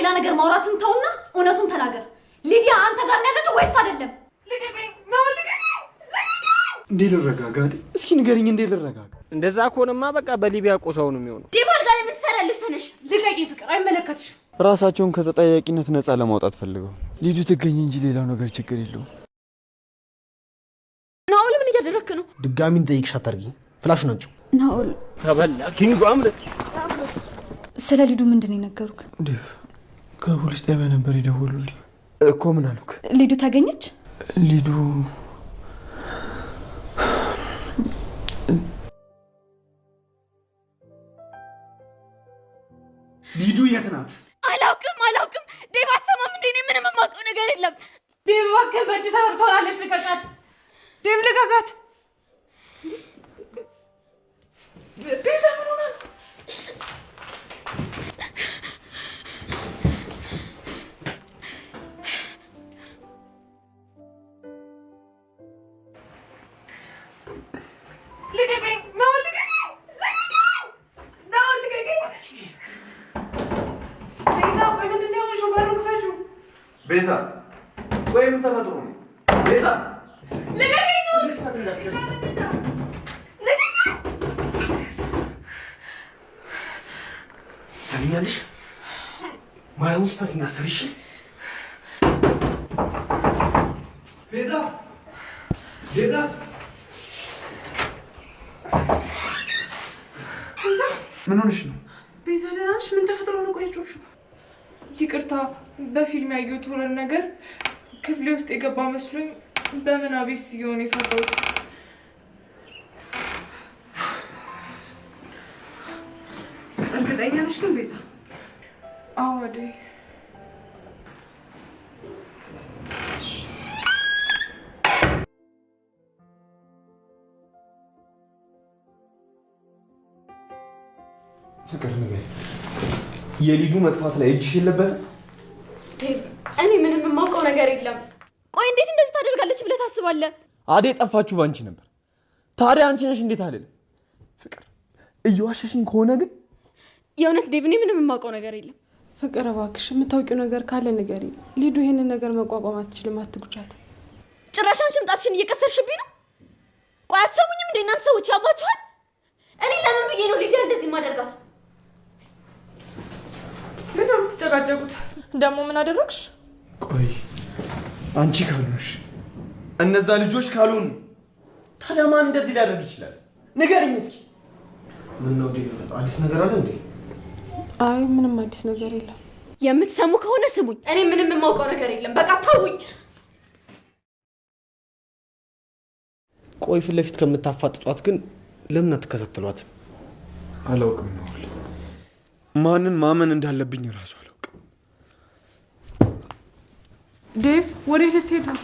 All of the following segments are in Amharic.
ሌላ ነገር ማውራትን ተውና እውነቱን ተናገር። ሊዲያ አንተ ጋር ነው ያለችው ወይስ አይደለም? እንዴ ልረጋጋ? እስኪ ንገሪኝ፣ እንዴ ልረጋጋ? እንደዛ ከሆነማ በቃ በሊቢያ ቆሳው ነው የሚሆነው። ዴቭ አልጋ ላይ ምን ትሰሪያለሽ? ተነሽ፣ ልቀቂ። ፍቅር አይመለከትሽም። ራሳቸውን ከተጠያቂነት ነፃ ለማውጣት ፈልገው ሊዱ ትገኝ እንጂ ሌላው ነገር ችግር የለውም። ናኦል ምን እያደረክ ነው? ድጋሚ እንጠይቅሽ አታርጊኝ። Flash ኡን አምጪው። ናኦል ተበላ ኪንጎ አምረ ስለ ሊዱ ምንድን ነው የነገሩክ? ዴቭ ከፖሊስ ጣቢያ ነበር የደወሉልኝ እኮ። ምን አሉክ? ሊዱ ታገኘች? ሊዱ ሊዱ የት ናት? አላውቅም፣ አላውቅም። ዴቭ አትሰማም እንዴ? እኔ ምንም የማውቀው ነገር የለም። ዴቭ እባክህን በእጅ ሰበብ ትሆናለች። ልቀቃት ዴቭ፣ ልቀቃት። ቤዛ ምን ሆና ነው? ልቀቀኝ! ናኦል ልቀቀኝ! ናኦል ልቀቀኝ! ቤዛ ቆይ ምንድን ነው የሆንሽው? በሩን ክፈቺው። ቤዛ ቆይ ምን ተፈጥሮ ነው? ቤዛ ልቀቀኝ! ትሰሚኛለሽ? ማየውን ስህተት እንዳትሰሪ እሺ? ቤዛ ቤዛ ምን ሆነሽ ነው? ቤዛ ደህና ነሽ? ምን ተፈጥሮ ነው? ቆይ ጮኽሽ። ይቅርታ፣ በፊልም ያየሁት horror ነገር ክፍሌ ውስጥ የገባ መስሎኝ በምናቤ ሲሆን የፈራሁት። እርግጠኛ ነሽ ግን ቤዛ? አዎ አደይ። ፍቅር ንገሪኝ፣ የሊዱ መጥፋት ላይ እጅሽ የለበትም? ዴቭ እኔ ምንም የማውቀው ነገር የለም። ቆይ እንዴት እንደዚህ ታደርጋለች ብለህ ታስባለህ? አዴ ጠፋችሁ ባንቺ ነበር። ታዲያ አንቺ ነሽ እንዴት አልልም። ፍቅር እየዋሸሽኝ ከሆነ ግን የእውነት ዴቭ እኔ ምንም የማውቀው ነገር የለም። ፍቅር እባክሽ የምታውቂው ነገር ካለ ንገሪኝ። ሊዱ ይሄንን ነገር መቋቋም አትችልም፣ አትጉጃት። ጭራሽ አንቺም ጣትሽን እየቀሰርሽብኝ ነው። ቆይ አትሰሙኝም እንዴ እናንተ ሰዎች ያማችኋል? እኔ ለምን ብዬ ነው ሊዲያ እንደዚህ ማደርጋት? ምን ነው የምትጨቃጨቁት? ደግሞ ምን አደረግሽ? ቆይ አንቺ ካልሆንሽ እነዛ ልጆች ካልሆኑ ታዲያ ማን እንደዚህ ሊያደርግ ይችላል? ንገሪኝ እስኪ። ምን ነው ዴቭ፣ አዲስ ነገር አለ እንዴ? አይ ምንም አዲስ ነገር የለም። የምትሰሙ ከሆነ ስሙኝ። እኔ ምንም የማውቀው ነገር የለም። በቃ ተውኝ። ቆይ ፊት ለፊት ከምታፋጥጧት ግን ለምን አትከታተሏትም? አላውቅም ነው ማንን ማመን እንዳለብኝ እራሱ አላውቅም። ዴቭ ወዴት ልትሄድ ነው?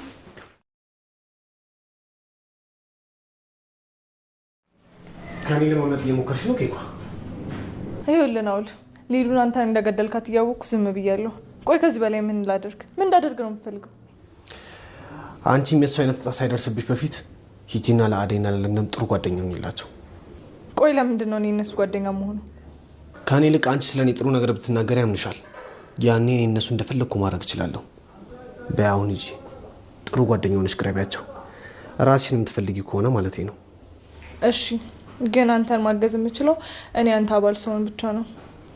ከኔ ለማምለጥ እየሞከርሽ ነው ኬኳ? ይኸውልህ ናኦል፣ ሊዱን አንተን እንደገደልካት እያወቅኩ ዝም ብያለሁ። ቆይ ከዚህ በላይ ምን ላደርግ? ምን እንዳደርግ ነው የምትፈልገው? አንቺም የእሱ አይነት እጣ ሳይደርስብሽ በፊት ሂጂና ለአደይና ለለምለም ጥሩ ጓደኛ ሁኚላቸው። ቆይ ለምንድን ነው እኔ እነሱ ጓደኛ መሆኑ? ከእኔ ይልቅ አንቺ ስለ እኔ ጥሩ ነገር ብትናገር ያምንሻል። ያኔ እኔ እነሱ እንደፈለግኩ ማድረግ እችላለሁ። በይ አሁን ሂጂ፣ ጥሩ ጓደኛ ሆነሽ ቅረቢያቸው። ራስሽን የምትፈልጊ ከሆነ ማለት ነው። እሺ፣ ግን አንተን ማገዝ የምችለው እኔ አንተ አባል ስሆን ብቻ ነው።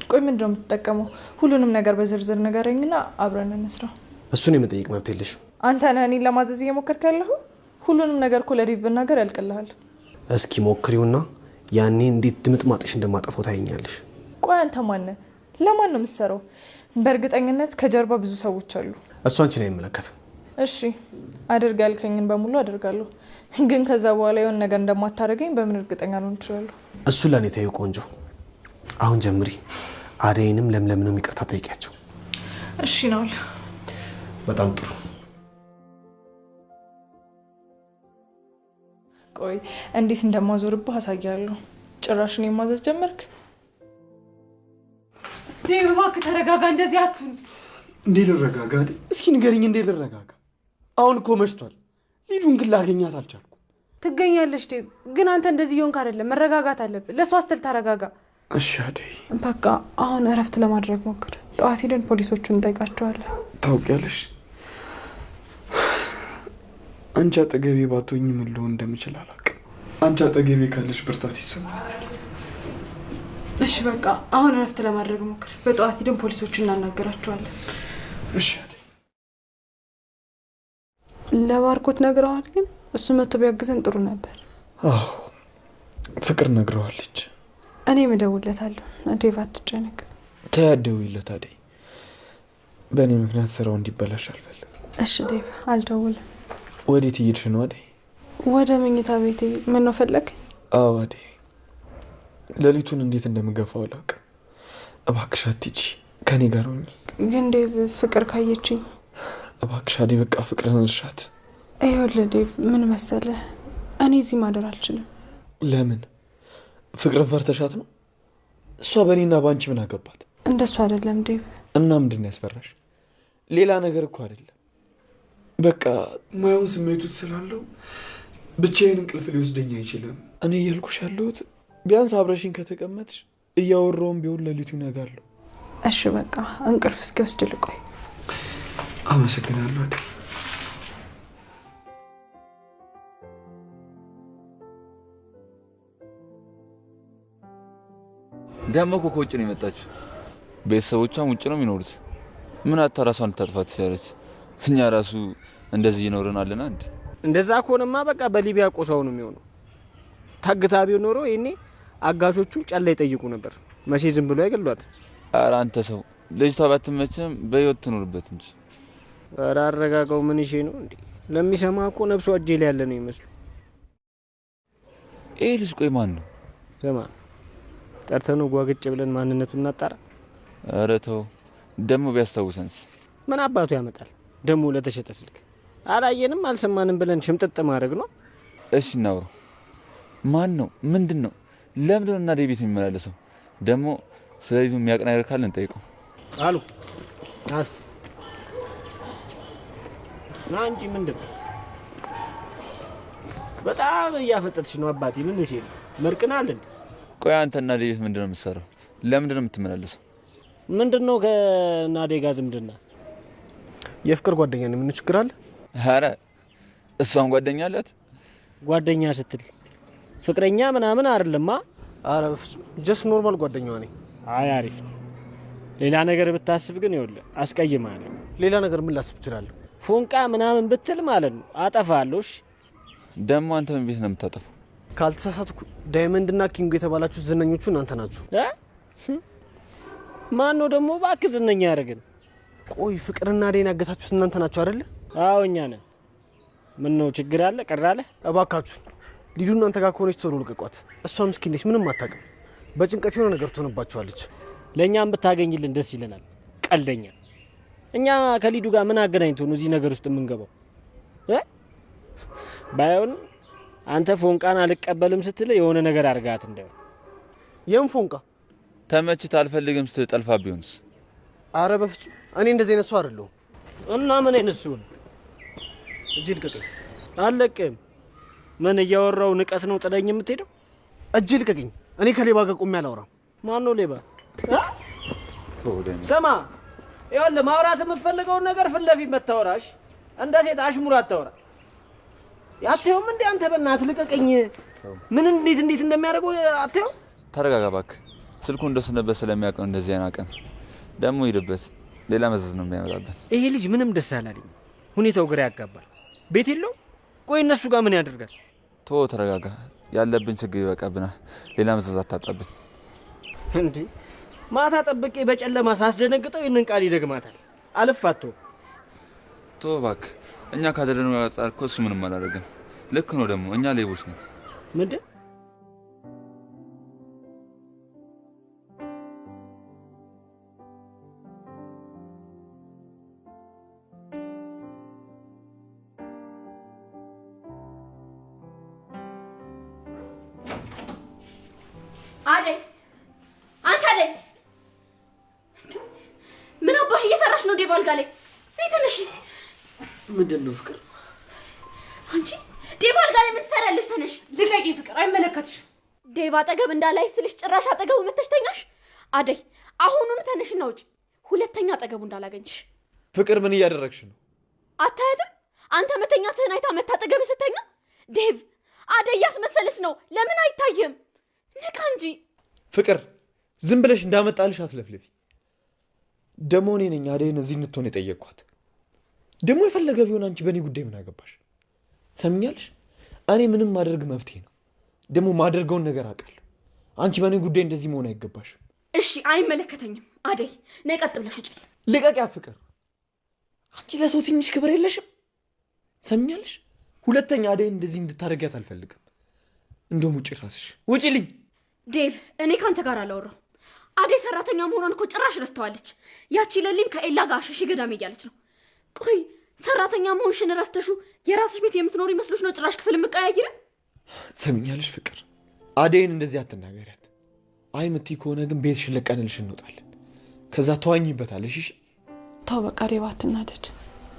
ቆይ ምንድን ነው የምትጠቀመው? ሁሉንም ነገር በዝርዝር ንገረኝና አብረን እንስራ። እሱን የመጠየቅ መብት የለሽም። አንተ ነህ እኔን ለማዘዝ እየሞከርክ ያለኸው። ሁሉንም ነገር እኮ ለዴቭ ብናገር ያልቅልሃል። እስኪ ሞክሪውና ያኔ እንዴት ድምጥ ማጥሽ እንደማጠፈው ታይኛለሽ። ቆይ አንተ ማነህ? ለማን ነው የምትሰራው? በእርግጠኝነት ከጀርባ ብዙ ሰዎች አሉ። እሱ አንቺን አይመለከትም። እሺ አድርግ ያልከኝን በሙሉ አደርጋለሁ። ግን ከዛ በኋላ የሆነ ነገር እንደማታደርገኝ በምን እርግጠኛ ልሆን እችላለሁ? እሱ ለእኔ ተይው ቆንጆ። አሁን ጀምሪ። አደይንም ለምለምንም ይቅርታ ጠይቂያቸው። እሺ ናኦል። በጣም ጥሩ። ቆይ እንዴት እንደማዞርብህ አሳያለሁ። ጭራሽ እኔን ማዘዝ ጀመርክ? ዴቭ እባክህ ተረጋጋ። እንደዚህ አትሁን። እንዴት ልረጋጋ? እስኪ ንገሪኝ፣ እንዴት ልረጋጋ? አሁን እኮ መሽቷል። ሊዱን ግን ላገኛት አልቻልኩም። ትገኛለች ዴቭ። ግን አንተ እንደዚህ እየሆንክ አይደለም። መረጋጋት አለብህ። ለእሷ ስትል ተረጋጋ። እሺ አደይ። በቃ አሁን እረፍት ለማድረግ ሞክር። ጠዋት ሄደን ፖሊሶቹን እንጠይቃቸዋለን። ታውቂያለሽ፣ አንቺ አጠገቤ ባትሆኚ ምን ልሆን እንደምችል አላውቅም። አንቺ አጠገቤ ካለሽ ብርታት ይሰማኛል። እሺ በቃ አሁን እረፍት ለማድረግ ሞክር። በጠዋት ሄደን ፖሊሶቹን እናናገራቸዋለን። እሺ። ለባርኮት ነግረዋል? ግን እሱ መጥቶ ቢያግዘን ጥሩ ነበር። አዎ ፍቅር ነግረዋለች። እኔም እደውልለታለሁ። ዴቭ አትጨነቅ። ተይ አትደውይለት አደይ። በእኔ ምክንያት ስራው እንዲበላሽ አልፈልግም። እሺ ዴቭ አልደውልም። ወዴት እየሄድሽ ነው አደይ? ወደ መኝታ ቤቴ። ምን ነው ፈለግ? አዎ አደይ፣ ሌሊቱን እንዴት እንደምገፋው አላውቅም። እባክሽ አትሂጂ፣ ከኔ ጋር ሁኚ። ግን ዴቭ ፍቅር ካየችኝ። እባክሽ አደይ፣ በቃ ፍቅርን እርሻት። ይኸውልህ ዴቭ፣ ምን መሰለህ፣ እኔ እዚህ ማደር አልችልም። ለምን? ፍቅርን ፈርተሻት ነው? እሷ በእኔና በአንቺ ምን አገባት? እንደሱ አይደለም ዴቭ። እና ምንድን ነው ያስፈራሽ? ሌላ ነገር እኮ አይደለም። በቃ ማየውን ስሜቱ ስላለው ብቻዬን እንቅልፍ ሊወስደኝ አይችልም። እኔ እያልኩሽ ያለሁት ቢያንስ አብረሽኝ ከተቀመጥሽ እያወራሁም ቢሆን ሌሊቱ ይነጋለሁ። እሺ በቃ እንቅልፍ እስኪወስድ ልቆይ። አመሰግናለሁ አደይ። ደግሞ እኮ ከውጭ ነው የመጣችው። ቤተሰቦቿም ውጭ ነው የሚኖሩት። ምን አታ ራሷን ልታጥፋ ትችላለች። እኛ ራሱ እንደዚህ እየኖርን አለና እንዴ? እንደዛ ከሆነማ በቃ በሊቢያ ቆሳው ነው የሚሆነው። ታግታ ቢሆን ኖሮ ይሄኔ አጋቾቹ ጨላ ይጠይቁ ነበር። መቼ ዝም ብሎ አይገሏት። ኧረ አንተ ሰው ልጅቷ ባትመችም በህይወት ትኖርበት እንጂ። ኧረ አረጋጋው። ምን ይሼ ነው እንዴ? ለሚሰማ እኮ ነብሷ እጄ ላይ ያለ ነው ይመስሉ። ይሄ ልጅ ቆይ ማን ነው? ስማ ጠርተነው ጓግጭ ብለን ማንነቱን እናጣራ። ኧረ ተው ደግሞ ቢያስታውሰንስ? ምን አባቱ ያመጣል ደግሞ ለተሸጠ ስልክ። አላየንም አልሰማንም ብለን ሽምጥጥ ማድረግ ነው። እሺ እናውራው። ማን ነው? ምንድን ነው? ለምንድን ነው እናዴ ቤት የሚመላለሰው? ደግሞ ስለ ልጁ የሚያውቅ ነገር ካለ እንጠይቀው። አሉ አስቲ ና እንጂ። ምንድን ነው በጣም እያፈጠጥሽ ነው አባቴ። ምን እሺ መርቅናል እንዴ? ቆይ አንተ እናዴ ቤት ምንድን ነው የምትሰራው? ለምንድን ነው የምትመላለሰው? ምንድን ነው ከናዴ ጋር ዝምድና? የፍቅር ጓደኛ ነው። ምን ችግር አለ? ኧረ እሷም ጓደኛ አላት። ጓደኛ ስትል ፍቅረኛ ምናምን አይደለማ? አረ በፍጹም just normal ጓደኛዋ ነኝ። አይ አሪፍ ነው። ሌላ ነገር ብታስብ ግን ይኸውልህ አስቀይምሃለሁ። ሌላ ነገር ምን ላስብ እችላለሁ? ፎንቃ ምናምን ብትል ማለት ነው አጠፋለሁ። እሺ ደግሞ አንተ ምን ቤት ነው የምታጠፋው? ካልተሳሳትኩ ዳይመንድ እና ኪንጎ የተባላችሁ ዝነኞቹ እናንተ ናችሁ። ማን ነው ደግሞ እባክህ ዝነኛ ያደረግን? ቆይ ፍቅርና አደይን ያገታችሁት እናንተ ናችሁ አይደለ? አዎ እኛ ነን። ምን ነው ችግር አለ? ቅር አለ? እባካችሁ ሊዱ እናንተ ጋር ከሆነች ቶሎ ልቀቋት። እሷ ምስኪን ነች፣ ምንም አታውቅም። በጭንቀት የሆነ ነገር ትሆንባችኋለች። ለእኛም ብታገኝልን ደስ ይለናል። ቀልደኛ። እኛ ከሊዱ ጋር ምን አገናኝቶ ነው እዚህ ነገር ውስጥ የምንገባው? ባይሆን አንተ ፎንቃን አልቀበልም ስትል የሆነ ነገር አድርጋት እንደው። የምን ፎንቃ? ተመችት አልፈልግም ስትል ጠልፋ ቢሆንስ? አረ በፍጹም እኔ እንደዚህ አይነት ሰው አይደለሁም። እና ምን አይነት ሰው ነው? እጅ ልቀቀኝ። አልለቅም። ምን እያወራው ንቀት ነው ጥለኝ የምትሄደው? እጅ ልቀቀኝ። እኔ ከሌባ ጋር ቆሜ አላወራም። ማን ነው ሌባ? ስማ ይኸውልህ፣ ማውራት የምትፈልገውን ነገር ፊት ለፊት መታወራሽ እንደ ሴት አሽሙር አታወራ። አታየውም እንዴ አንተ? በእናትህ ልቀቀኝ። ምን እንዴት እንዴት እንደሚያደርገው አታየውም? ተረጋጋ እባክህ። ስልኩ እንደወሰነበት ስለሚያውቅ ነው እንደዚህ ያናቀን። ደግሞ ሂድበት፣ ሌላ መዘዝ ነው የሚያመጣበት። ይሄ ልጅ ምንም ደስ አላለኝ። ሁኔታው ግራ ያጋባል። ቤት የለውም። ቆይ እነሱ ጋር ምን ያደርጋል? ቶ ተረጋጋ። ያለብን ችግር ይበቃብናል። ሌላ መዘዝ አታጣብን። እንዴ ማታ ጠብቄ በጨለማ ሳስደነግጠው ይህንን ቃል ይደግማታል። አልፋቶ ቶ እባክህ፣ እኛ ካደረግነው አንጻር እኮ እሱ ምንም አላደረገም። ልክ ነው ደግሞ እኛ ሌቦች ነን። ምንድን አደይ፣ አንቺ አደይ፣ ምን አባሽ እየሰራሽ ነው? ዴቭ አልጋ ላይ ነይ፣ ተነሽ። ምንድን ነው ፍቅር? አንቺ ዴቭ አልጋ ላይ ምን ትሰሪያለሽ? ተነሽ። ልቀቂኝ ፍቅር፣ አይመለከትሽም። ዴቭ አጠገብ እንዳላይ ስልሽ ጭራሽ አጠገቡ መተሽ ተኛሽ። አደይ አሁኑኑ ተነሽና ውጪ። ሁለተኛ አጠገቡ እንዳላገኝሽ። ፍቅር ምን እያደረግሽ ነው? አታያትም? አንተ መተኛትህን አይታ መታ አጠገብህ ስተኛ። ዴቭ አደይ እያስመሰለች ነው። ለምን አይታይም? ንቃ እንጂ ፍቅር። ዝም ብለሽ እንዳመጣልሽ አትለፍልፊ። ደግሞ እኔ ነኝ አደይን እዚህ እንድትሆን የጠየቅኳት። ደግሞ የፈለገ ቢሆን አንቺ በእኔ ጉዳይ ምን አገባሽ? ትሰሚኛለሽ? እኔ ምንም ማድረግ መብቴ ነው። ደግሞ ማደርገውን ነገር አውቃለሁ። አንቺ በእኔ ጉዳይ እንደዚህ መሆን አይገባሽም። እሺ፣ አይመለከተኝም። አደይ ነይ፣ ቀጥ ብለሽ ውጪ። ልቀቂያት ፍቅር። አንቺ ለሰው ትንሽ ክብር የለሽም። ሰሚኛለሽ? ሁለተኛ አደይን እንደዚህ እንድታደርጊያት አልፈልግም። እንደውም ውጪ፣ ራስሽ ውጪልኝ። ዴቭ፣ እኔ ከአንተ ጋር አላወራሁም። አደይ ሰራተኛ መሆኗን እኮ ጭራሽ ረስተዋለች። ያቺ ለሊም ከኤላ ጋር አሸሺ ገዳሜ እያለች ነው። ቆይ ሰራተኛ መሆንሽን ረስተሹ የራስሽ ቤት የምትኖር ይመስሎች ነው ጭራሽ ክፍል የምቀያይር? ሰሚኛለሽ ፍቅር፣ አደይን እንደዚህ አትናገሪያት። አይ ምትይ ከሆነ ግን ቤትሽን ለቀንልሽ እንወጣለን። ከዛ ተዋኝበታለሽ። እሺ ተው በቃ ዴቭ፣ አትናደድ።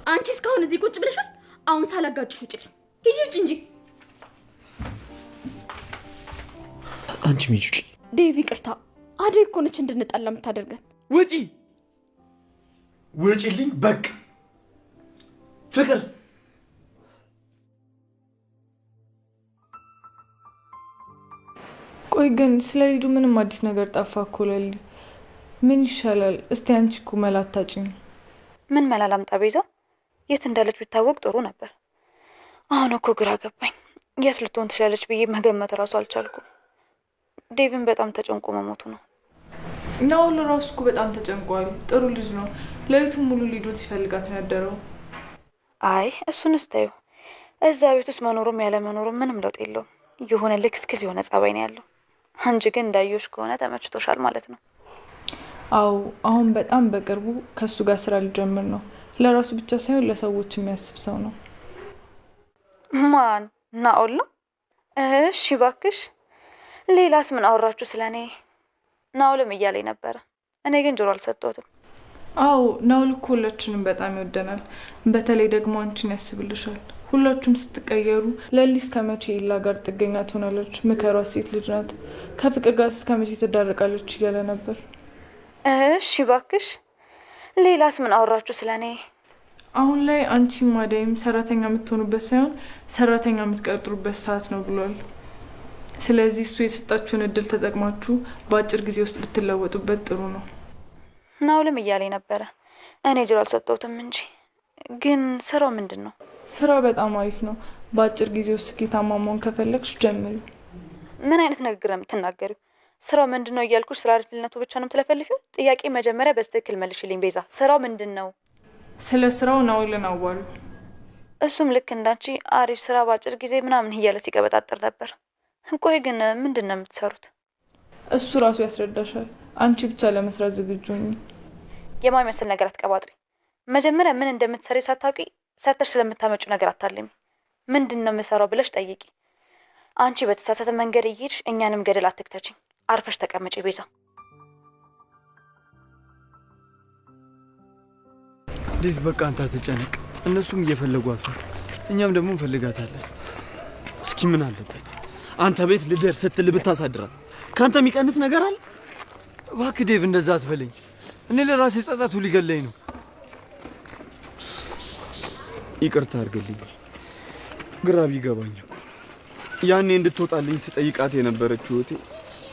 አንቺ እስካሁን እዚህ ቁጭ ብለሻል። አሁን ሳላጋጭሽ ውጭልኝ። ሂጂ ውጭ እንጂ። አንቺ ሂጂ ውጪ። ዴቭ ይቅርታ፣ አደይ እኮ ነች እንድንጠላ የምታደርገን። ውጪ፣ ውጪልኝ በቃ ፍቅር። ቆይ ግን ስለ ሊዱ ምንም አዲስ ነገር ጠፋ እኮ ለሊ። ምን ይሻላል እስቲ አንቺ እኮ መላ አታጭኝ። ምን መላ ላምጣ ቤዛ? የት እንዳለች ቢታወቅ ጥሩ ነበር። አሁን እኮ ግራ ገባኝ። የት ልትሆን ትችላለች ብዬ መገመት እራሱ አልቻልኩም። ዴቭን በጣም ተጨንቆ መሞቱ ነው። ናኦል ራሱ እኮ በጣም ተጨንቋል። ጥሩ ልጅ ነው። ሌሊቱን ሙሉ ሊዱን ሲፈልጋት ነው ያደረው። አይ እሱንስ ተይው። እዛ ቤት ውስጥ መኖሩም ያለ መኖሩም ምንም ለውጥ የለውም። የሆነ ልክስክስ የሆነ ጸባይ ነው ያለው። አንቺ ግን እንዳየሽ ከሆነ ተመችቶሻል ማለት ነው። አዎ አሁን በጣም በቅርቡ ከእሱ ጋር ስራ ሊጀምር ነው። ለራሱ ብቻ ሳይሆን ለሰዎች የሚያስብ ሰው ነው። ማን? ናኦል ነው? እሺ እባክሽ። ሌላስ ምን አወራችሁ ስለ እኔ? ናኦልም እያለኝ ነበረ። እኔ ግን ጆሮ አልሰጠሁትም። አዎ ናኦል እኮ ሁላችንም በጣም ይወደናል። በተለይ ደግሞ አንቺን ያስብልሻል። ሁላችሁም ስትቀየሩ ለሊ እስከ መቼ ኤላ ጋር ጥገኛ ትሆናለች? ምከሯት፣ ሴት ልጅ ናት። ከፍቅር ጋር እስከ መቼ ትዳረቃለች እያለ ነበር። እሺ እባክሽ። ሌላስ ምን አወራችሁ ስለ እኔ? አሁን ላይ አንቺም አደይም ሰራተኛ የምትሆኑበት ሳይሆን ሰራተኛ የምትቀጥሩበት ሰዓት ነው ብሏል። ስለዚህ እሱ የሰጣችሁን እድል ተጠቅማችሁ በአጭር ጊዜ ውስጥ ብትለወጡበት ጥሩ ነው። ናኦልም እያለኝ ነበረ። እኔ ጆሮ አልሰጠሁትም እንጂ። ግን ስራው ምንድን ነው? ስራው በጣም አሪፍ ነው። በአጭር ጊዜ ውስጥ ስኬታማ መሆን ከፈለግሽ ጀምሪው። ምን አይነት ንግግር ነው የምትናገሪው? ስራው ምንድን ነው እያልኩሽ ስለ አሪፍነቱ ብቻ ነው የምትለፈልፊው? ጥያቄ መጀመሪያ በትክክል መልሽልኝ ቤዛ። ስራው ምንድን ነው? ስለ ስራው ናኦልን አዋሪው። እሱም ልክ እንዳንቺ አሪፍ ስራ በአጭር ጊዜ ምናምን እያለ ሲቀበጣጥር ነበር። ቆይ ግን ምንድን ነው የምትሰሩት? እሱ ራሱ ያስረዳሻል። አንቺ ብቻ ለመስራት ዝግጁ ሁኚ። የማይመስል ነገር አትቀባጥሪ። መጀመሪያ ምን እንደምትሰሪ ሳታውቂ ሰርተሽ ስለምታመጪው ነገር አታልሚ። ምንድን ነው የምሰራው ብለሽ ጠይቂ። አንቺ በተሳሳተ መንገድ እየሄድሽ እኛንም ገደል አትክተችኝ። አርፈሽ ተቀመጪ ቤዛ። ዴቭ በቃ አንተ አትጨነቅ። እነሱም እየፈለጓት ነው፣ እኛም ደግሞ እንፈልጋታለን። እስኪ ምን አለበት አንተ ቤት ልደርስ ስትል ብታሳድራት፣ ከአንተ የሚቀንስ ነገር አለ? እባክህ ዴቭ እንደዛ አትበለኝ። እኔ ለራሴ ጸጸቱ ሊገለኝ ነው። ይቅርታ አድርግልኝ፣ ግራ ቢገባኝ እኮ ያኔ እንድትወጣልኝ ስጠይቃት የነበረችው እህቴ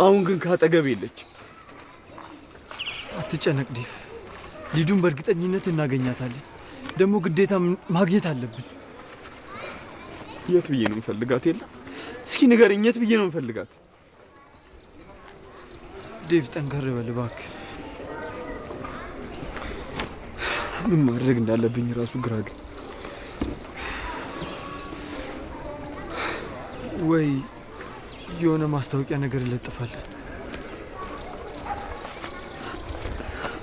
አሁን ግን ካጠገብ የለችም። አትጨነቅ ዴቭ፣ ሊዱን በእርግጠኝነት እናገኛታለን። ደግሞ ግዴታ ማግኘት አለብን። የት ብዬ ነው የምፈልጋት? የለም እስኪ ንገረኝ፣ የት ብዬ ነው የምፈልጋት? ዴቭ ጠንከር በል እባክህ። ምን ማድረግ እንዳለብኝ ራሱ ግራ ወይ የሆነ ማስታወቂያ ነገር እንለጥፋለን።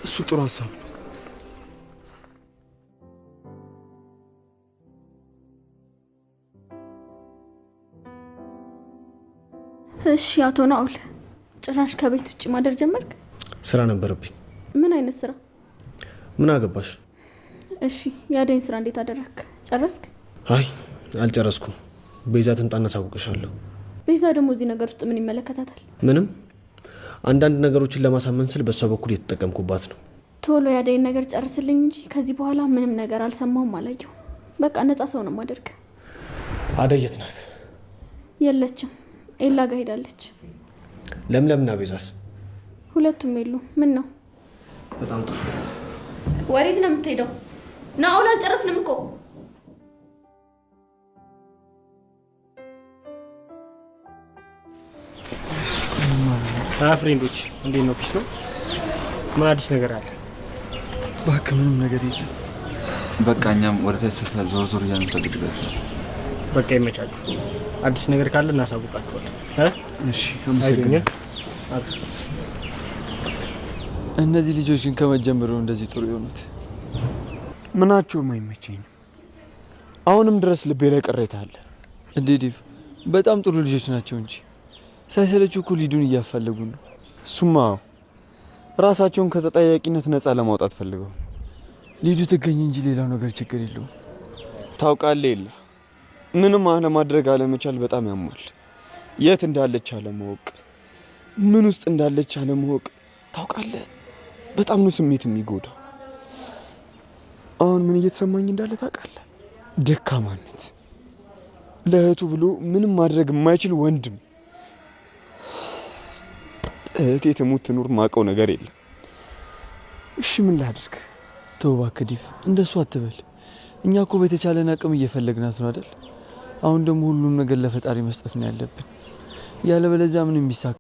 እሱ ጥሩ ሀሳብ ነው። እሺ አቶ ናኦል፣ ጭራሽ ከቤት ውጭ ማደር ጀመርክ? ስራ ነበረብኝ። ምን አይነት ስራ? ምን አገባሽ? እሺ የአደይን ስራ እንዴት አደረክ? ጨረስክ? አይ አልጨረስኩም። ቤዛ ትምጣና አሳውቅሻለሁ። ቤዛ ደግሞ እዚህ ነገር ውስጥ ምን ይመለከታታል? ምንም። አንዳንድ ነገሮችን ለማሳመን ስል በእሷ በኩል የተጠቀምኩባት ነው። ቶሎ ያደይን ነገር ጨርስልኝ እንጂ ከዚህ በኋላ ምንም ነገር አልሰማሁም፣ አላየሁም። በቃ ነፃ ሰው ነው ማደርግ። አደይ የት ናት? የለችም፣ ኤላ ጋ ሄዳለች። ለምለምና ቤዛስ? ሁለቱም የሉ። ምን ነው? በጣም ጥሩ። ወዴት ነው የምትሄደው? ናኦል አልጨረስንም እኮ። Friend ኦች እንዴት ነው? Peace ነው? ምን አዲስ ነገር አለ? እባክህ ምንም ነገር የለም። በቃ እኛም ወደ ታች ሰፈር ዞር ዞር እያልን እንፈልግላችሁ። በቃ ይመቻችሁ። አዲስ ነገር ካለ እናሳውቃችኋለን። እሺ፣ አመሰግናለሁ። እነዚህ ልጆች ግን ከመጀመሪያው እንደዚህ ጥሩ የሆኑት ምናቸውም አይመቸኝም። አሁንም ድረስ ልቤ ላይ ቅሬታ አለ። እንዴ ዴቭ፣ በጣም ጥሩ ልጆች ናቸው እንጂ ሳይሰለቹ እኮ ሊዱን እያፋለጉ ነው። እሱማ ራሳቸውን ከተጠያቂነት ነፃ ለማውጣት ፈልገው። ሊዱ ትገኝ እንጂ ሌላው ነገር ችግር የለውም። ታውቃለህ የለ ምንም አለማድረግ አለመቻል በጣም ያማል። የት እንዳለች አለማወቅ፣ ምን ውስጥ እንዳለች አለማወቅ። ታውቃለህ በጣም ነው ስሜት የሚጎዳው። አሁን ምን እየተሰማኝ እንዳለ ታውቃለህ? ደካማነት፣ ለእህቱ ብሎ ምንም ማድረግ የማይችል ወንድም። እህቴ ትሙት ትኑር ማውቀው ነገር የለም። እሺ ምን ላድርግ? ተው እባክህ ዴቭ፣ እንደሱ አትበል። እኛ እኮ በተቻለን አቅም እየፈለግናት ነው አይደል? አሁን ደግሞ ሁሉም ነገር ለፈጣሪ መስጠት ነው ያለብን። ያለበለዚያ ምንም የሚሳካ